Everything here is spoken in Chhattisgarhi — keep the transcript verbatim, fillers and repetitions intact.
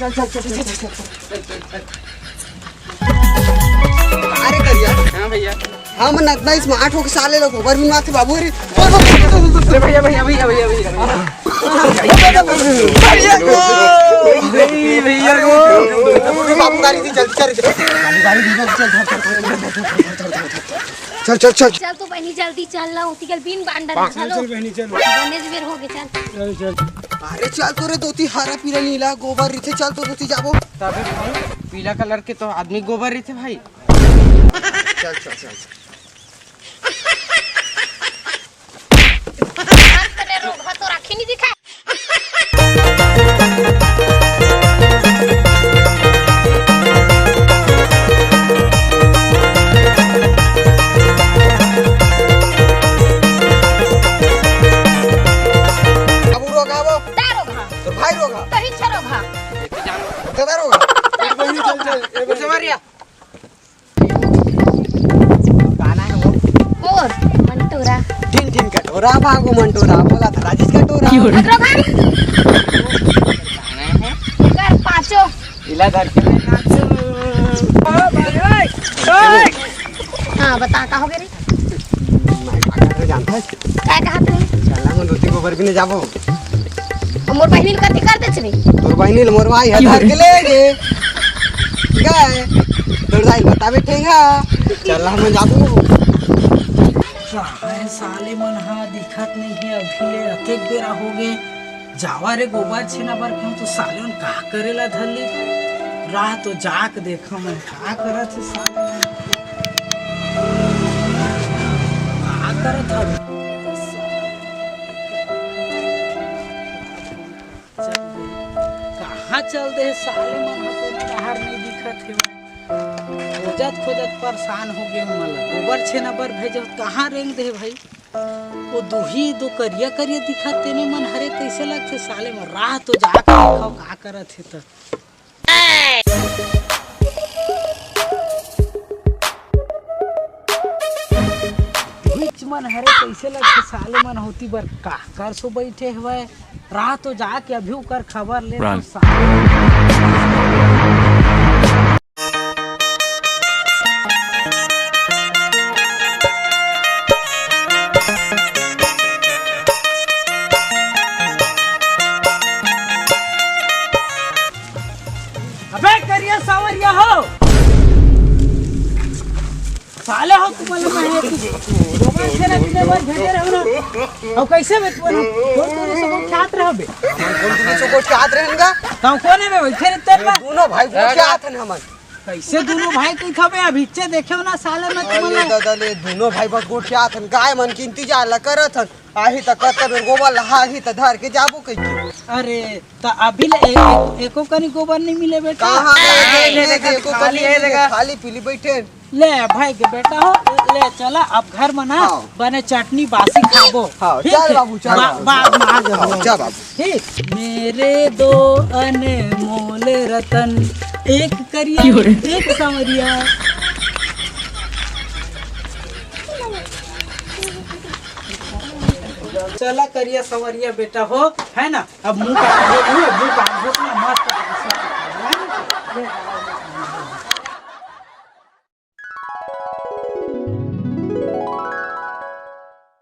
चल, चल, चल, चल, चल, चल। अरे करिया, हाँ भैया। हम नतना स्मार्ट होके साले लोग गोबर बिनवाथे बाबू रे। अरे भैया, भैया, भैया, भैया, भैया, भैया। भैया को। भैया को। बाबू गाड़ी दी, जल्दी चल। गाड़ी दी, जल्दी चल। चल, चल, चल। चल तो बहिनी, जल्दी चल ना, होती कल बीन बांडर चलो। चल बहिनी, चल। गणेश बेर हो गए, चल। चल, चल। अरे चल तो रे, धोती हरा पीला नीला गोबर रिथे, चल तो धोती जाबो। तबे भाई, पीला कलर के तो आदमी गोबर रिथे भाई। चल, चल, चल, चल। हाथ में रोग हाथ तो राखी नहीं दिखा। बाबू रोग आवो। ता रोग हा। तो भाई रोग हा। कहीं छे रोग हा। दादा रोग हा। चल, चल, ए बहिनी। गाना है वो। और मंटूरा। टिन टिन कटोरा भागो मंटूरा, बोला था राजेश कटोरा। क्यों रे? अग्रभाग। कर पाँचों। इला धर के मैं नाचूं। हाँ, बता, का हो गया रे? मैं का कर रहे जानता है? काय कहा तू? चला, मैं धोती गोबर बिने जाबो। मोर बहिनी ल कथी कर दे छे? तोर बहिनी ल मोर माई ह धर के ले गे। गए। तोर दाई ल बताबे ठेंगा। चल, हम जाबो। कहाँ है साले मन हा? दिखत नहीं है अभी ले, अतेक बेरा हो गए। जावा रे गोबर छेना बर कहूँ तो साले मन का करे ला धर ली। राह तो जाके देखा मैं का करत है साले मन। का करत हवे? चल दे। कहाँ चल दे साले मन ह, कोनो बाहर नहीं दिखत हे। खोजत खोजत परेशान हो गए, मन ला गोबर छेना बर भेजो, कहाँ रेंग दे भाई? वो दुही दो करिया करिया दिखत तेने मन हरे कैसे लगथे साले मन। राह तो जाके देखो का करत हे त। बीच मन हरे कैसे लगथे साले मन होती बर का कर सो बैठे हवय। राह तो जाके अभी उकर खबर ले तो साले अबे करिया सावरिया हो। साले हो तुमन ला मैं हे तू। गोबर से ना तुमन बर भेजे रहो ना। अब कैसे बे तुमन? कौन कौन से को ख्यात रहो बे? कौन कौन से को ख्यात रहन गा? तो कौन है बे? वैसे नहीं तेरे पास। दोनों भाई को ख्यात है हमन। कैसे दोनों भाई कही थबे? अभी चे देखे हो ना साले मैं तुमन अरे ला। दादा ले, दोनों भाई बस गोठियात हन, गाय मन के इंतजार ला करत हन। आही त कत्ता बेर गोबर ला, आही त धर के जाबो कहिके। अरे, त अभी ले ए-, ए-, एको कनी गोबर नहीं मिले बेटा। कहाँ ले, ले, ले, ले, ले, एको खाली कनी है मिले, देखा। खाली पीली बैठे। ले भाई के बेटा हो, ले चला अब घर मना, हाँ। बने चटनी बासी खाबो। हाँ, ठीक चल है? बाबू, चल बा-, बाबू। बाद में आ जाओ। हाँ, चल बाबू। ठीक। मेरे दो अनमोल रतन, एक करिया, क्यों रे? एक सांवरिया। चला करिया सांवरिया बेटा हो, है ना? अब मुंह का, मुंह का, मुंह का मस्त।